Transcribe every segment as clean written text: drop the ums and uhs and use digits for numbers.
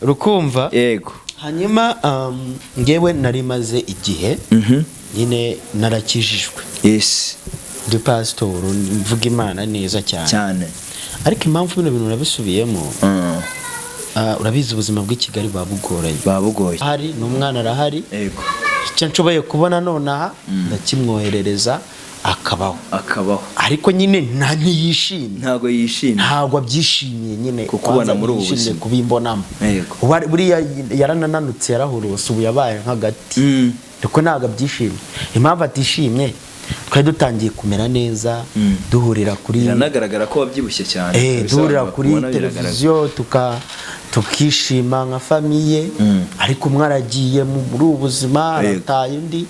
Rukumva. Yego. Hanyuma ngewe nari maze igihe nyine narakijijwe, ndi pasitoro, mvuga Imana neza cyane. Cyane. Ariko impamvu bino bintu nabisubiyemo, urabizi ubuzima bw'i Kigali buba bugoranye. Buba bugoye. Hari n'umwana arahari. Icyo nshoboye kubona nonaha ndakimwoherereza akabaho. Akabaho. Ariko nyine ntiyishimye. Ntabwo yishimye. Ntabwo abyishimiye nyine. Kukubona Kwanza muri ubu ntiyishimiye buzima. kubimbonamo. Buriya yaranananutse, yarahuruse, ubu yabaye nk'agati. Ariko ntabwo abyishimiye. Impamvu atishimye, twari dutangiye kumera neza, duhurira kuri Biranagaragara ko wabyibushye cyane. Kabisa, duhurira abantu kuri bakubona biragaragara. televiziyo, tukishima nka famille. Ariko umwe aragiye muri ubu buzima, arataye undi,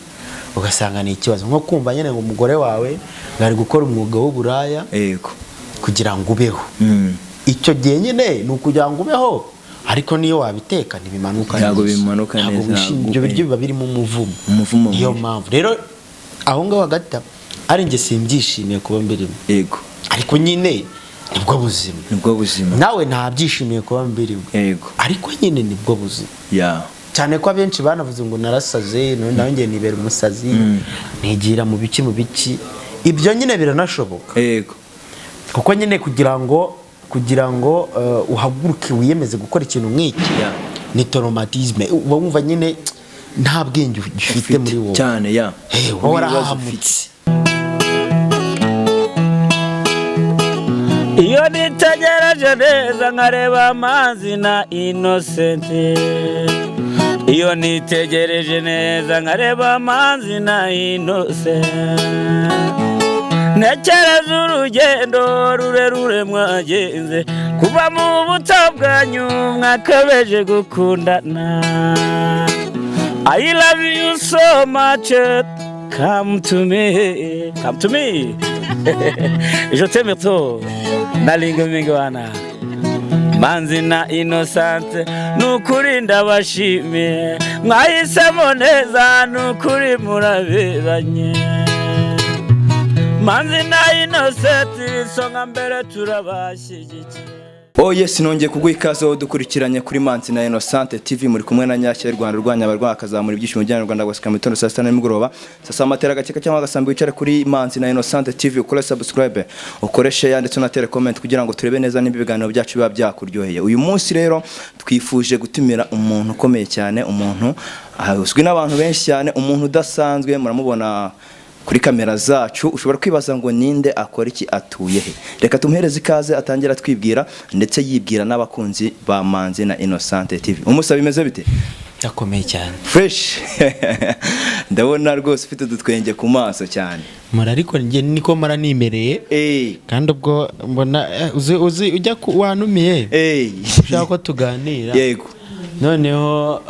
ugasanga ni ikibazo. Nko kumva nyine ngo umugore wawe ngo ari gukora umwuga w'uburaya kugira ngo ubeho. Icyo gihe nyine ni ukugira ngo ubeho, ariko niyo wabiteka ntibimanuka Ntabwo neza. bimanuka Ntabwo neza, wishimye. ntabwo Ibyo biryo biba birimo umuvumo. Umuvumo Niyo mubi. mpamvu rero aho ngaho hagati ari njye simbyishimiye kuba mbirimo. Ariko nyine nibwo buzima. Nibwo buzima. Nawe ntabyishimiye kuba mbirimo, ariko nyine nibwo buzima. Cyane ko abenshi banavuze ngo narasaze, none nawe njye nibera umusazi, nigira mu biki mu biki. Ibyo nyine biranashoboka, kuko nyine kugira ngo uhaguruke wiyemeze gukora ikintu nk'iki, ni traumatisme. Uba wumva nyine nta bwenge ufite muri wowe. Cyane, ya. Uba Ibibazo warahahamutse. Iyo nitegereje neza nkareba amazi na Inosenti, iyo nitegereje neza nkareba amazi na Inosenti, ntekereza urugendo rurerure mwagenze kuva mu buto bwanyu mwakabeje gukundana. I love you so much. Come to me, come to me. Je t'aime trop. Nalinga mingi wana. Manzi na Innocent, nukuri ndabashimiye, mwahisemo neza, nukuri muraberanye. Manzi na Innocent, isonga mbere, turabashyigikiye. Oh yes, nongeye kuguha ikaze wowe dukurikiranye kuri Manzi na Innocente TV. Muri kumwe na Nyashya y'u Rwanda, urwanya abarwanya akazamura ibyishimo by'Abanyarwanda gusa mu gitondo, saa sita na nimugoroba. Sasa amatera agakeka cyangwa agasambi, wicare kuri Manzi na Innocente TV, ukore subscribe, ukore share ndetse unatere comment kugira ngo turebe neza niba ibiganiro byacu biba byakuryoheye. Uyu munsi rero twifuje gutumira umuntu ukomeye cyane, umuntu uzwi n'abantu benshi cyane, umuntu udasanzwe. Muramubona kuri kamera zacu. Ushobora kwibaza ngo ninde, akora iki, atuye he? Reka tumuhereze ikaze atangira atwibwira ndetse yibwira n'abakunzi ba Manzi na Innocente TV. Umusaba, bimeze bite? Ndakomeye cyane. Fresh, ndabona rwose ufite udutwenge ku maso cyane. Mara, ariko njye niko mara nimereye. Kandi ubwo mbona uzi ujya wantumiye, ushaka ko tuganira. Noneho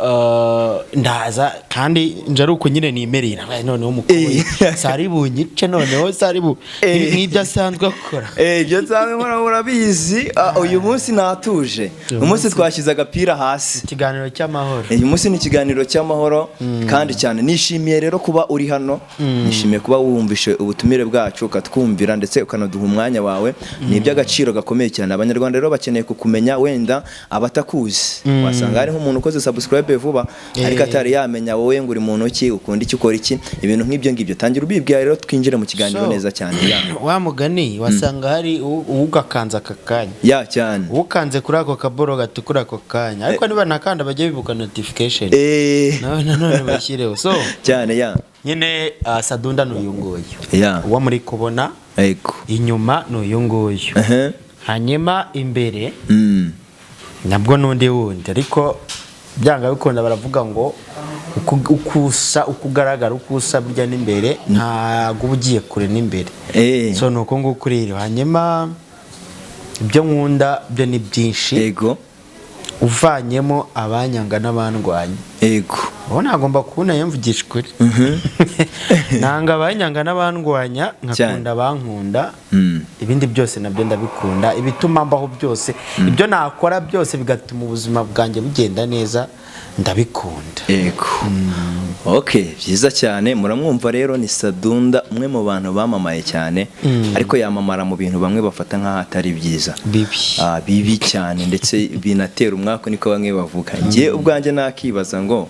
ndaza kandi nje ari uko nyine nimereye. Nabaye noneho umukobwa sari bunyice, noneho sari bu nk'ibyo asanzwe akora. Ibyo nsanzwe nkora urabizi. Uyu munsi natuje, uyu munsi twashyize agapira hasi. Ikiganiro cy'amahoro. Uyu munsi ni ikiganiro cy'amahoro kandi cyane. Nishimiye rero kuba uri hano, nishimiye kuba wumvishe ubutumire bwacu ukatwumvira ndetse ukanaduha umwanya wawe. Ni iby'agaciro gakomeye cyane. Abanyarwanda rero bakeneye kukumenya, wenda abatakuzi. Wasanga hari nk'umuntu ukoze subscribe vuba ariko atari yamenya wowe ngo uri muntu ki, ukunda iki, ukora iki, ibintu nk'ibyo ngibyo. Tangira ubibwira rero, twinjire mu kiganiro neza cyane, ya. Wa mugani wasanga hari ugakanze aka kanya, Ya, cyane. ukanze kuri ako kaboro gatukura ako kanya, ariko niba ntakanda bajye bibuka notification nawe nanone bashyireho. So Cyane, ya. nyine Sadunda ni uyu nguyu. Uwo muri kubona inyuma ni uyu nguyu. Hanyuma imbere nabwo n'undi wundi, ariko byanga bikunda baravuga ngo uko usa, uko ugaragara, uko usa burya n'imbere ntabwo uba ugiye kure n'imbere. So ni uko nguko rero. Hanyuma ibyo nkunda byo ni byinshi, uvanyemo abanyanga n'abandwanya, ubu nagomba kubona yamvugisha ukuri. Nanga abanyanga n'abandwanya, nkakunda abankunda. Ibindi byose nabyo ndabikunda, ibituma mbaho byose, ibyo nakora byose bigatuma ubuzima bwanjye bugenda neza, ndabikunda. Yego, okay, byiza cyane. Muramwumva rero, ni Sadunda, umwe mu bantu bamamaye cyane, ariko yamamara mu bintu bamwe bafata nk'aho atari byiza. Bibi. Ah, bibi cyane, ndetse binatera umwaku, niko bamwe bavuga. Njye ubwanjye nakibaza ngo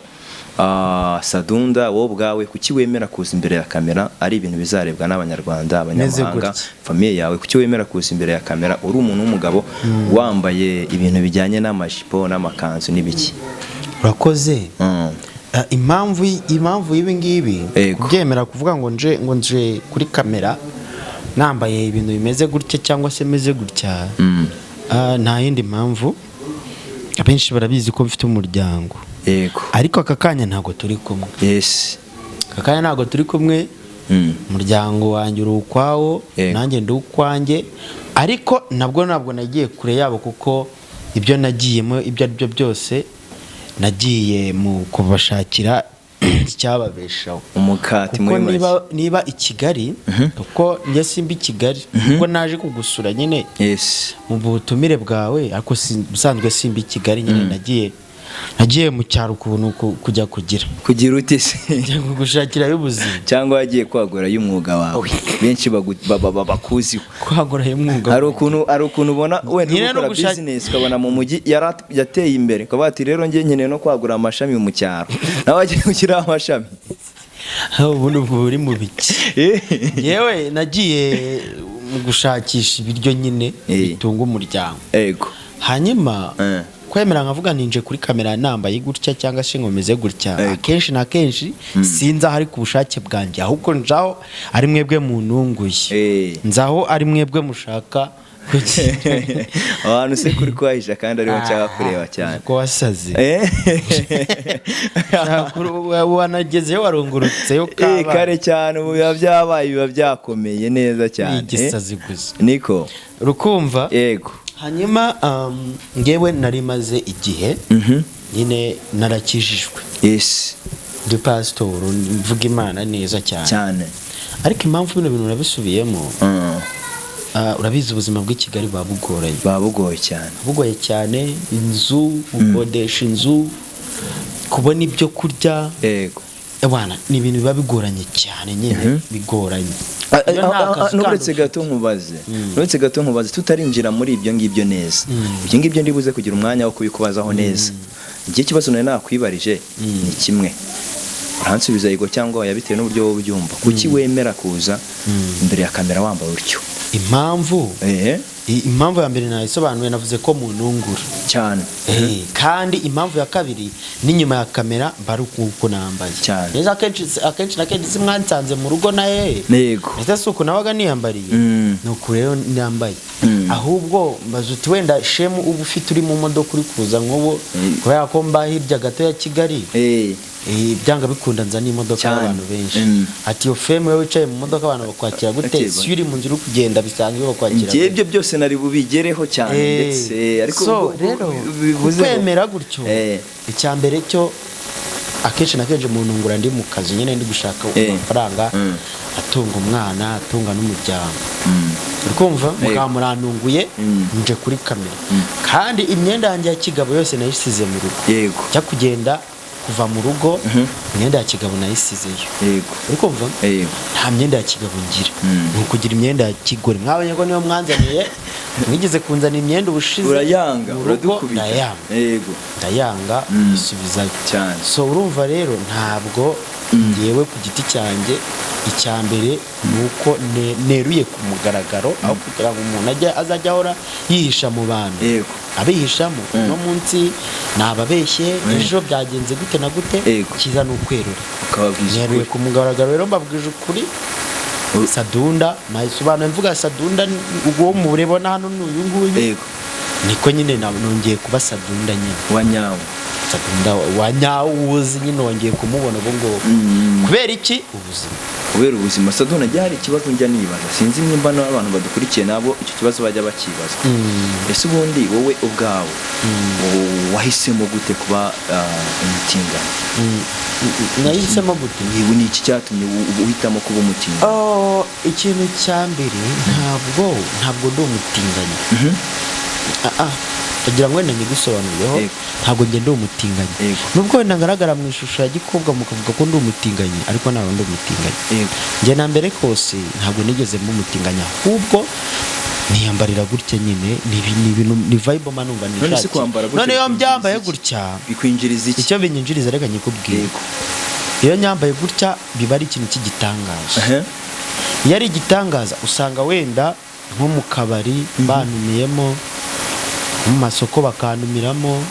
Sadunda, wowe ubwawe kuki wemera kuza imbere ya kamera ari ibintu bizarebwa n'Abanyarwanda, abanyamahanga, gutya. famille yawe? Kuki wemera kuza imbere ya kamera uri umuntu w'umugabo wambaye ibintu bijyanye n'amajipo n'amakanzu n'ibiki? Urakoze. Impamvu y'ibi ngibi, kubyemera kuvuga ngo nje kuri kamera nambaye ibintu bimeze gutya cyangwa se meze gutya, nta yindi mpamvu. Abenshi barabizi ko mfite umuryango, ariko aka kanya ntabwo turi kumwe. Aka kanya ntabwo turi kumwe. Umuryango wanjye uri ukwawo, nanjye ndi ukwanjye, ariko nabwo ntabwo nagiye kure yabo, kuko ibyo nagiyemo, ibyo ari byo byose, nagiye mu kubashakira icyababeshaho. Umukati. Kuko Muri make. niba i Kigali, kuko njye simba i Kigali, kuko naje kugusura nyine mu butumire bwawe, ariko ubusanzwe simba i Kigali nyine, nagiye mu cyaro ukuntu kujya kugira Kugira ute se? Njya gushakirayo ubuzima. Cyangwa wagiye kwagura y'umwuga wawe benshi bakuziho? Kwagura umwuga. Hari ukuntu ubona wenda Nyine uri no gukora business, ukabona mu mujyi yateye imbere, ukavuga ati: "Rero njye nkeneye no kwagura amashami mu cyaro." Nawe wagiye gushyiraho amashami. Ubundi ubwo buri mu biki? Yewe, nagiye mu gushakisha ibiryo nyine bitunga umuryango. Hanyuma kwemera nkavuga ninje kuri kamera nambaye gutya cyangwa se ngo meze gutya, akenshi na kenshi sinzi aho ari ku bushake bwanjye, ahubwo njaho ari mwebwe mununguye, nzaho ari mwebwe mushaka kugira. Ahantu se kuri kuhahisha kandi ariho nshaka kureba cyane? Ko wasaze. Wanagezeyo, warungurutseyo. Kaba Kare cyane, ubu biba byabaye, biba byakomeye neza cyane. Ni igisazi gusa. Niko. Rukumva. Yego. Hanyuma ngewe nari maze igihe nyine narakijijwe, ndi pasitoro, mvuga Imana neza cyane. Cyane. Ariko impamvu bino bintu nabisubiyemo, urabizi ubuzima bw'i Kigali buba bugoranye. Buba bugoye cyane. Bugoye cyane, inzu, gukodesha inzu, kubona ibyo kurya. Ewana, ni ibintu biba bigoranye cyane nyine, bigoranye. Iyo nta kazi kandi Nturetse ufite. gato nkubaze, nturetse gato nkubaze, tutarinjira muri ibyo ngibyo neza, ibyo ngibyo ndibuze kugira umwanya wo kubikubazaho neza. Igihe ikibazo nari nakwibarije ni kimwe, uransubiza yego cyangwa oya bitewe n'uburyo wowe ubyumva. Kuki wemera kuza imbere ya kamera wambaye utyo? Impamvu, impamvu ya mbere nayisobanuye, navuze ko munungura. Cyane. Kandi impamvu ya kabiri, n'inyuma ya kamera mba ari uko nambaye. Cyane. Neza, akenshi na kenshi simwansanze mu rugo na hehe? Yego. Ese si uku nabaga niyambariye? Ni uku rero nambaye. Ahubwo mbaza uti wenda shemu uba ufite uri mu modoka uri kuza nk'ubu, kubera ko mba hirya gato ya Kigali, byanga bikunda nza n'imodoka y'abantu benshi. Ati iyo fame, wowe wicaye mu modoka abantu bakwakira gute? Ati, Si uri mu nzira uri kugenda bisanzwe bakwakira Njye gute? ibyo byose nari bubigereho cyane, ndetse ariko so rero bivuze ngo- kwemera gutyo, icya mbere cyo, akenshi na kenshi umuntu ngura ndi mu kazi nyine, ndi gushaka amafaranga atunga umwana, atunga n'umuryango. Uri kumva? Mukaba murantunguye, nje kuri kamera, kandi imyenda yanjye ya kigabo yose nayisize mu rugo. Njya kugenda kuva mu rugo, imyenda ya kigabo nayisizeyo. Uri kumva? Yego. Nta myenda ya kigabo ngira, ni ukugira imyenda ya kigore. Mwabonye ko niyo mwanzaniye, mwigeze kunzanira imyenda ubushize Urayanga. mu rugo. Uradukubita. Ndayanga. Ndayanga, isubizayo. Cyane. So urumva rero, ntabwo ngewe ku giti cyanjye, icya mbere ni uko neruye ku mugaragaro, aho kugira ngo umuntu ajye azajya ahora yihisha mu bantu. Abihishamo uno munsi nababeshye, ejo byagenze gute na gute. Cyiza ni ukwerura. Ukababwiza Neruye ukuri. ku mugaragaro rero, mbabwije ukuri. Sadunda nayisobanuye, mvuga Sadunda uwo murebona hano ni uyu nguyu. Niko nyine nongeye kuba Sadunda nyine. Wa nyawo. Sadunda wa nyawo uzi nyine, wongeye kumubona ubu ngubu. Kubera iki? Ubuzima. Kubera ubuzima. Saduna, njya hari ikibazo njya nibaza, sinzi nimba n'abantu badukurikiye nabo icyo kibazo bajya bakibaza. Ese ubundi wowe ubwawe wahisemo gute kuba umutinganyi? Nahisemo gute? Ni iki cyatumye uhitamo kuba umutinganyi? Oh, ikintu cya mbere, ntabwo ndi umutinganyi. Kugira ngo wenda nyigusobanurireho, ntabwo njye ndi umutinganyi. Nubwo wenda ngaragara mu ishusho ya gikobwa mukavuga ko ndi umutinganyi, ariko ntabwo ndi umutinganyi. Njye na mbere kose ntabwo nigeze mba umutinganyi, ahubwo niyambarira gutya nyine, ni ibintu, ni vibe mba numva None se nishakiye. kwambara gutya None iyo bikwinjiriza mbyambaye iki? gutya, Bikwinjiriza iki? Icyo binyinjiriza, reka nyikubwire. Iyo nyambaye gutya biba ari ikintu cy'igitangaza. Iyo ari igitangaza, usanga wenda nko mu kabari bantumiyemo, mu masoko bakantumiramo,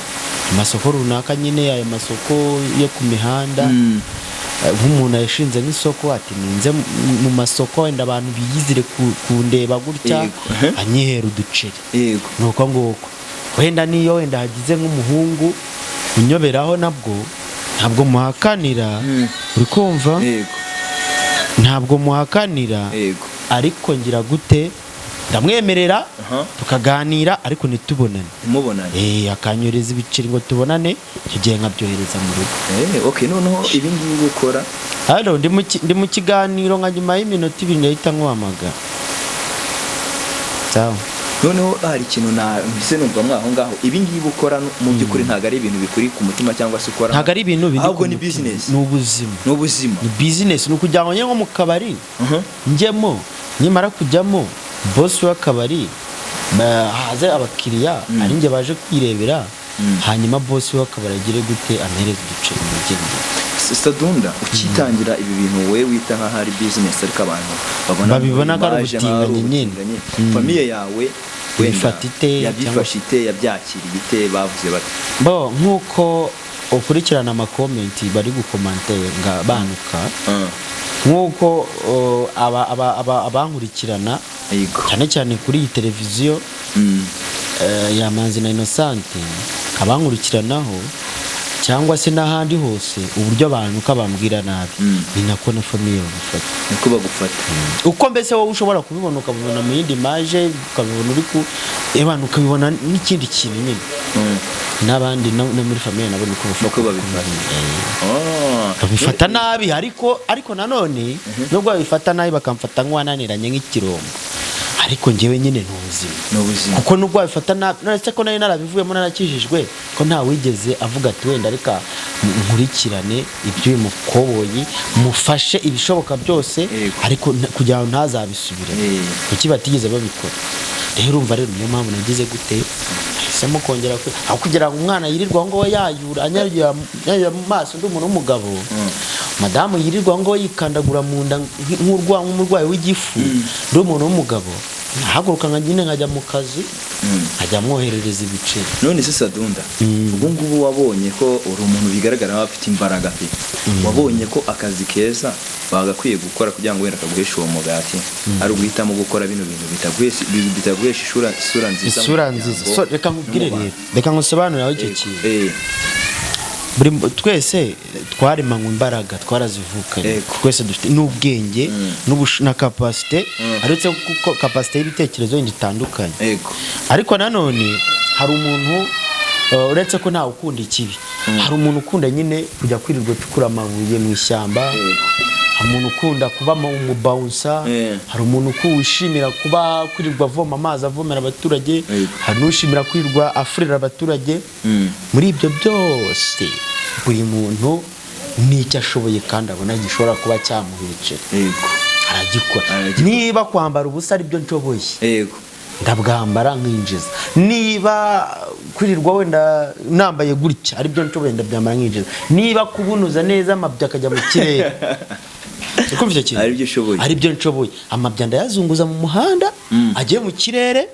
amasoko runaka nyine, ayo masoko yo ku mihanda. Nk'umuntu yashinze nk'isoko ati ninze mu masoko, wenda abantu biyizire kundeba gutya, anyihera uduceri. Nuko nguko wenda niyo wenda hagize nk'umuhungu unyoberaho, nabwo ntabwo muhakanira. Uri kumva? Yego. Ntabwo muhakanira. Ariko ngira gute, ndamwemerera, tukaganira, ariko ntitubonane. Ntimubonane. Akanyohereza ibiceri ngo tubonane, icyo gihe nkabyohereza mu rugo. Okay, noneho ibi ngibi ukora Halo, ndi mu kiganiro, nka nyuma y'iminota 2 ndahita nkuhamagara. Sawa. Noneho hari ikintu na mpise numva mwaho ngaho, ibi ngibi ukora mu by'ukuri ntabwo ari ibintu bikuri ku mutima cyangwa se ukora, Ntabwo ari ibintu biri ahubwo ku ni mutima. business. Ni ubuzima. Ni ubuzima. Ni business, ni ukugira ngo njye nko mu kabari, njyemo, nimara kujyamo, boss w'akabari haze abakiriya ari njye baje kwirebera, hanyuma boss w'akabari agire gute, ampereze uduceri mu ngendo. Sadunda, ukitangira ibi bintu wowe wita nk'aho ari business, ariko abantu babona Babibona ko ari image nk'aho ari ubutinganyi nyine. ubutinganyi. Famille yawe wenda Bifata ite yabyifashe ite, yabyakiriye ite, bavuze bati? Bo nk'uko ukurikirana ama comments bari gukomantenga banuka, nk'uko abankurikirana cyane cyane kuri iyi televiziyo ya Manzi na Innocente, abankurikiranaho cyangwa se n'ahandi hose, uburyo abantu uko bambwira nabi, ni nako na famille babifata. Niko bagufata. Uko mbese wowe ushobora kubibona, ukabibona mu yindi image, ukabibona uri ku abantu, ukabibona n'ikindi kintu nyine, n'abandi no muri famille nabo niko bafata. Niko babifata. Babifata nabi, ariko nanone nubwo babifata nabi bakamfata nk'uwananiranye nk'ikirombo, ariko njyewe nyine ni ubuzima. Ni ubuzima. Kuko nubwo babifata nabi, none se ko nari narabivuyemo narakijijwe, ko nta wigeze avuga ati wenda reka nkurikirane iby'uyu mukoboyi, mufashe ibishoboka byose, ariko kugira ngo ntazabisubire? Kuki batigeze babikora? Rero urumva rero niyo mpamvu nagize gute, nahisemo kongera aho kugira ngo umwana yirirwa aho ngaho yayura, anyayura mu maso, undi umuntu w'umugabo, madamu yirirwa aho ngaho yikandagura mu nda nk'umurwayi w'igifu, ndi umuntu w'umugabo, nahaguruka nka nyine nkajya mu kazi, nkajya mwoherereza ibiceri. None se Sadunda, ubu ngubu wabonye ko uri umuntu bigaragara nkaho afite imbaraga pe, wabonye ko akazi keza bagakwiye gukora kugira ngo wenda kaguheshe uwo mugati ari uguhitamo gukora bino bintu bitaguhesha isura nziza mu Isura muryango nziza. So, reka nkubwire no mu rero, bantu. reka ngusobanurire aho icyo kintu. Buri twese twaremanywe imbaraga, twarazivukanye. Twese dufite n'ubwenge na capacité, aretse kuko capacité y'ibitekerezo wenda itandukanye. Ariko nanone hari umuntu, uretse ko ntawe ukunda ikibi, hari umuntu ukunda nyine kujya kwirirwa acukura amabuye mu ishyamba, hari umuntu ukunda kuba umu bouncer, hari umuntu wishimira kuba kwirirwa avoma amazi, avomera abaturage, hari n'uwishimira kwirirwa afurira abaturage. Muri ibyo byose, buri muntu n'icyo ashoboye kandi abona gishobora kuba cyamuhecera, aragikora. Aragikora. Niba kwambara ubusa ari byo nshoboye, ndabwambara nkinjiza. Niba kwirirwa wenda nambaye gutya ari byo nshoboye, ndabyambara nkinjiza. Niba kubunuza neza amabya akajya mu kirere. Uri kumva icyo kintu? Ari byo ushoboye. Ari byo nshoboye, amabya ndayazunguza mu muhanda agiye mu kirere,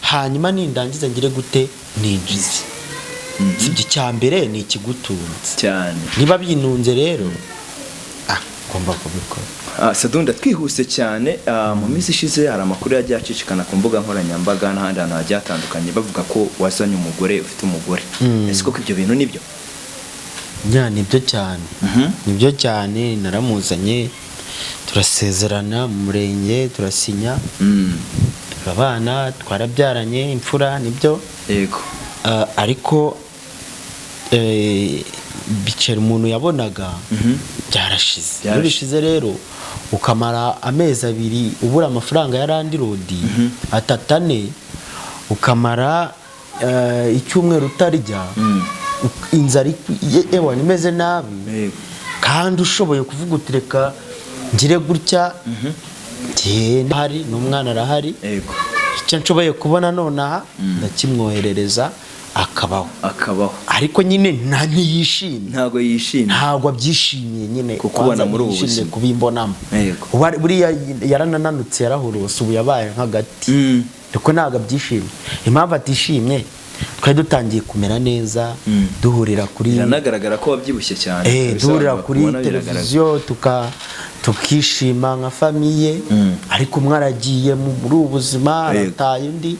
hanyuma nindangiza ngire gute, ninjize. Sibyo, icya mbere ni ikigutunze. Cyane. Niba binunze rero, ngomba kubikora. Sadunda, twihuse cyane, mu minsi ishize hari amakuru yagiye acicikana ku mbuga nkoranyambaga n'ahandi hantu hagiye hatandukanye, bavuga ko wazanye umugore, ufite umugore. Ese koko ibyo bintu nibyo? Nya, nibyo cyane. Nibyo cyane, naramuzanye. Turasezerana mu murenge, turasinya, turabana, twarabyaranye imfura, nibyo. Ariko biceri umuntu yabonaga byarashize. Iyo bishize rero, ukamara amezi 2 ubura amafaranga ya landlord, 3, 4, ukamara icyumweru utarya, inzara ewa imeze nabi, kandi ushoboye kuvuga uti reka ngire gutya, ngende, hari n'umwana arahari, icyo nshoboye kubona nonaha ndakimwoherereza akabaho. Akabaho. Ariko nyine ntiyishimye. Ntabwo yishimye. Ntabwo abyishimiye nyine. Kukubona Kwanza muri ubu ntiyishimiye buzima. kubimbonamo. Buriya yaranananutse, yarahuruse, ubu yabaye nk'agati, ariko ntabwo abyishimiye. Impamvu atishimye, twari dutangiye kumera neza, duhurira kuri Biranagaragara ko wabyibushye cyane. Kabisa, duhurira abantu kuri bakubona biragaragara. televiziyo, tukishima nka famille, ariko umwe aragiye muri ubu buzima, arataye undi,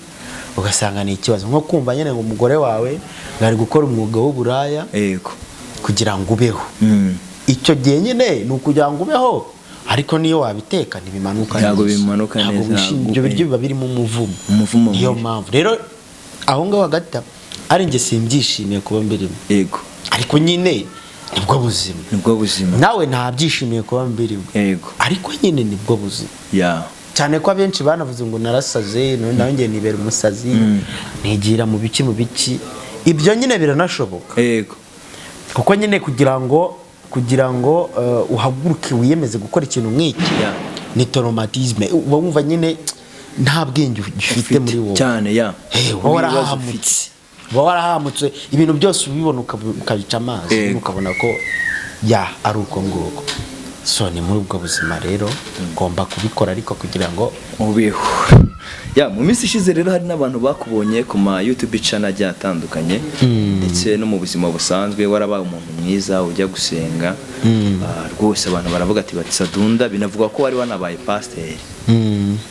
ugasanga ni ikibazo. Nko kumva nyine ngo umugore wawe ngo ari gukora umwuga w'uburaya kugira ngo ubeho. Icyo gihe nyine ni ukugira ngo ubeho, ariko niyo wabiteka ntibimanuka Ntabwo neza. bimanuka Ntabwo neza, wishimye. ntabwo Ibyo biryo biba birimo umuvumo. Umuvumo Niyo mubi. mpamvu rero aho ngaho hagati ari njye simbyishimiye kuba mbirimo, ariko nyine nibwo buzima. Nibwo buzima. Nawe ntabyishimiye kuba mbirimo, ariko nyine nibwo buzima, cyane ko abenshi banavuze ngo narasaze, none nawe njye nibera umusazi, nigira mu biki mu biki. Ibyo nyine biranashoboka, kuko nyine kugira ngo uhaguruke wiyemeze gukora ikintu nk'iki, ni traumatisme. Uba wumva nyine nta bwenge ufite muri wowe. Cyane, ya. Uba Ibibazo. warahamutse, uba warahamutse, ibintu byose ubibona ukabica amazi, ukabona ko ya ari uko nguko. So ni muri ubwo buzima rero ngomba kubikora, ariko kugira ngo Ubeho. Ya, mu minsi ishize rero hari n'abantu bakubonye ku ma YouTube channel agiye atandukanye, ndetse no mu buzima busanzwe warabaye umuntu mwiza ujya gusenga. Rwose abantu baravuga ati bati Sadunda, binavuga ko wari wanabaye pasiteri.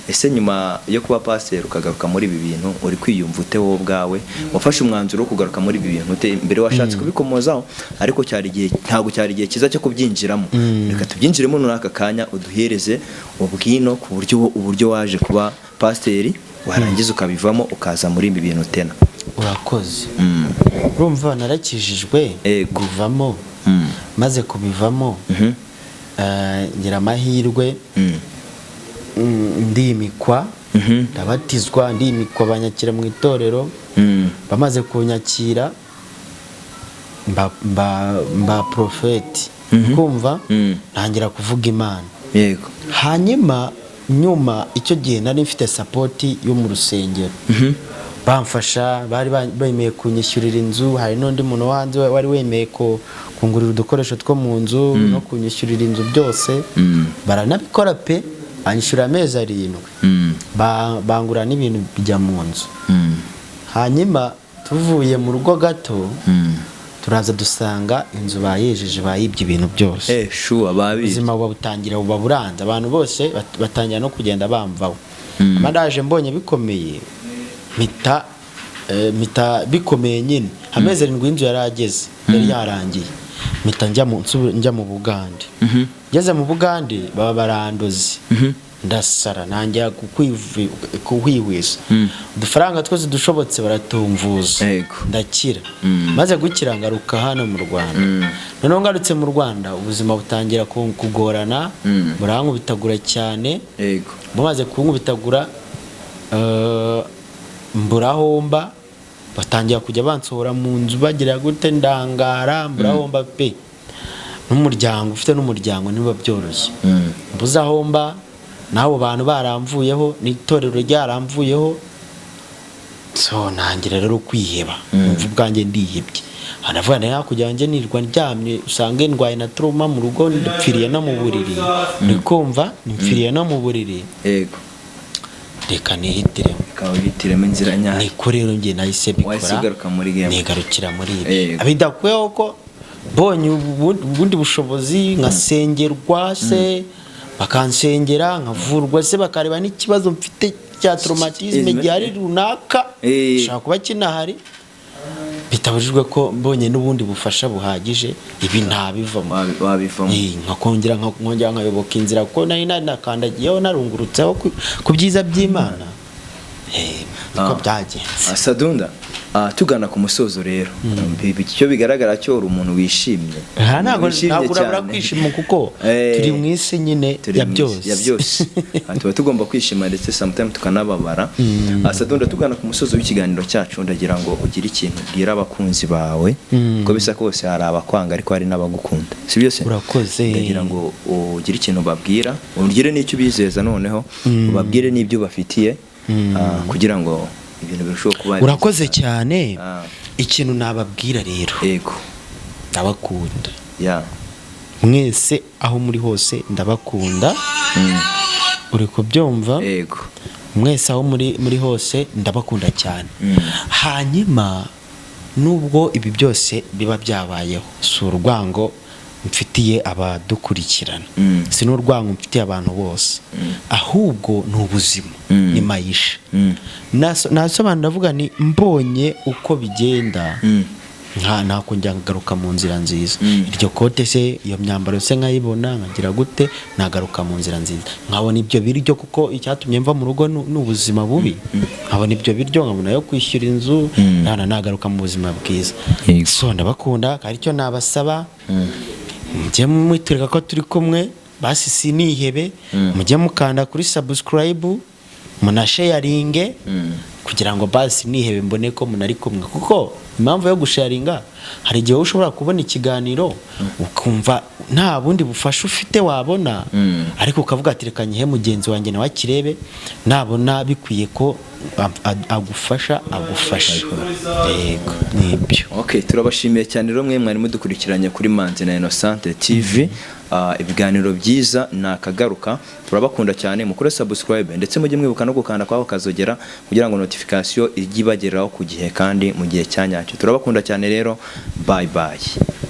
Ese nyuma yo kuba pasiteri ukagaruka muri ibi bintu, uri kwiyumva ute wowe ubwawe? Wafashe umwanzuro wo kugaruka muri ibi bintu ute? Mbere washatse kubikomozaho, ariko cyari igihe, ntabwo cyari igihe cyiza cyo kubyinjiramo. Reka tubyinjiremo muri aka kanya, uduhereze ubwino ku buryo uburyo waje kuba pasiteri, warangiza ukabivamo, ukaza muri ibi bintu tena. Urakoze. Urumva narakijijwe, bivamo. Maze kubivamo, ngira amahirwe, ndimikwa, ndabatizwa, ndimikwa, banyakira mu itorero. Bamaze kunyakira, mba porofeti, kumva, ntangira kuvuga Imana. Hanyuma nyuma icyo gihe nari mfite support yo mu rusengero, bamfasha, bari bemeye kunyishyurira inzu. Hari n'undi muntu wo hanze wari wemeye kungurira udukoresho two mu nzu no kunyishyurira inzu byose. Baranabikora pe, banyishyurira amezi 7, bangura n'ibintu bijya mu nzu. Hanyuma tuvuye mu rugo gato, turaza dusanga inzu bayejeje, bayibye ibintu byose. Sure, babizi. Ubuzima buba butangira buba buranze, abantu bose batangira no kugenda bamvaho. Ndaje mbonye bikomeye, mpita bikomeye nyine, amezi 7 y'inzu yari ageze, yari yarangiye, mpita njya mu Bugande. Ngeze mu Bugande baba barandoze, ndasara, ntangira kuhwihwisa, udufaranga twose dushobotse baratumvuza, ndakira. Maze gukira ngaruka hano mu Rwanda. Noneho ngarutse mu Rwanda, ubuzima butangira kugorana, burankubitagura cyane. Bumaze kunkubitagura, mbura aho mba, batangira kujya bansohora mu nzu, bagira gute, ndangara, mbura aho mba pe. N'umuryango ufite, n'umuryango ntibiba byoroshye. Mbuze aho mba, n'abo bantu baramvuyeho, n'itorero ryaramvuyeho. So ntangira rero kwiheba, numva ubwanjye ndihebye. Hanavuga nawe hakurya yanjye nirwa ndyamye, usange ndwaye na trauma mu rugo, ndipfiriye no mu buriri, ndi kumva mpfiriye no mu buriri. Reka nihitiremo. Reka wihitiremo inzira nyayo. Niko rero njye nahise Wahise bikora. ugaruka muri game. Nigarukira muri ibi. Bidakuyeho ko mbonye ubundi bushobozi, nkasengerwa se, bakansengera nkavurwa se, bakareba n'ikibazo mfite cya traumatisme gihari runaka, gishobora kuba kinahari. Bitabujijwe ko mbonye n'ubundi bufasha buhagije ibi ntabivamo. Wabivamo. Nkakongera nkongera nkayoboka inzira, kuko nari nakandagiyeho, narungurutseho ku byiza by'Imana. Niko byagenze. Sadunda, tugana ku musozo rero. Icyo bigaragara cyo uri umuntu wishimye. Aha, ntabwo Wishimye ntabwo urabura cyane. kwishima, kuko turi mu isi nyine Turi ya mu isi, byose. ya byose. Tuba tugomba kwishima ndetse sometimes tukanababara. Sadunda, tugana ku musozo w'ikiganiro cyacu, ndagira ngo ugire ikintu ubwira abakunzi bawe. Uko bisa kose hari abakwanga ariko hari n'abagukunda, si byose? Urakoze. Ndagira ngo ugire ikintu ubabwira, ugire n'icyo ubizeza, noneho ubabwire n'ibyo ubafitiye, kugira ngo ibintu birusheho kuba Urakoze byiza. cyane. Ikintu nababwira rero, ndabakunda mwese aho muri hose, ndabakunda. Uri kubyumva? Yego. Mwese aho muri hose ndabakunda cyane. Hanyuma nubwo ibi byose biba byabayeho, si urwango mfitiye abadukurikirana, si n'urwango mfitiye abantu bose, ahubwo ni ubuzima, ni maisha. Nasobanura ndavuga ni mbonye uko bigenda, nka nakongera nkagaruka mu nzira nziza. Iryo kote se, iyo myambaro se nkayibona, nkagira gute, nagaruka mu nzira nziza, nkabona ibyo biryo, kuko icyatumye mva mu rugo ni ubuzima bubi. Nkabona ibyo biryo, nkabona yo kwishyura inzu, nagaruka mu buzima bwiza. So ndabakunda, kandi icyo nabasaba, mujye mwitureka ko turi kumwe, basi sinihebe, mujye mukanda kuri subscribe, munasharinge, kugira ngo basi nihebe mbone ko munari kumwe. Kuko impamvu yo gusharinga, hari igihe ushobora kubona ikiganiro ukumva nta bundi bufasha ufite wabona, ariko ukavuga ati reka nyihe mugenzi wanjye nawe akirebe, nabona bikwiye ko agufasha agufasha. Yego, nibyo. Okay, turabashimiye cyane rero mwe mwari mudukurikiranye kuri Manzi na Innocente TV. Ibiganiro byiza nakagaruka. Turabakunda cyane, mukore subscribe ndetse mujye mwibuka no gukanda kwako kazogera kugira ngo notification ijye ibageraho ku gihe kandi mu gihe cyanyacyo. Turabakunda cyane rero, bye bye.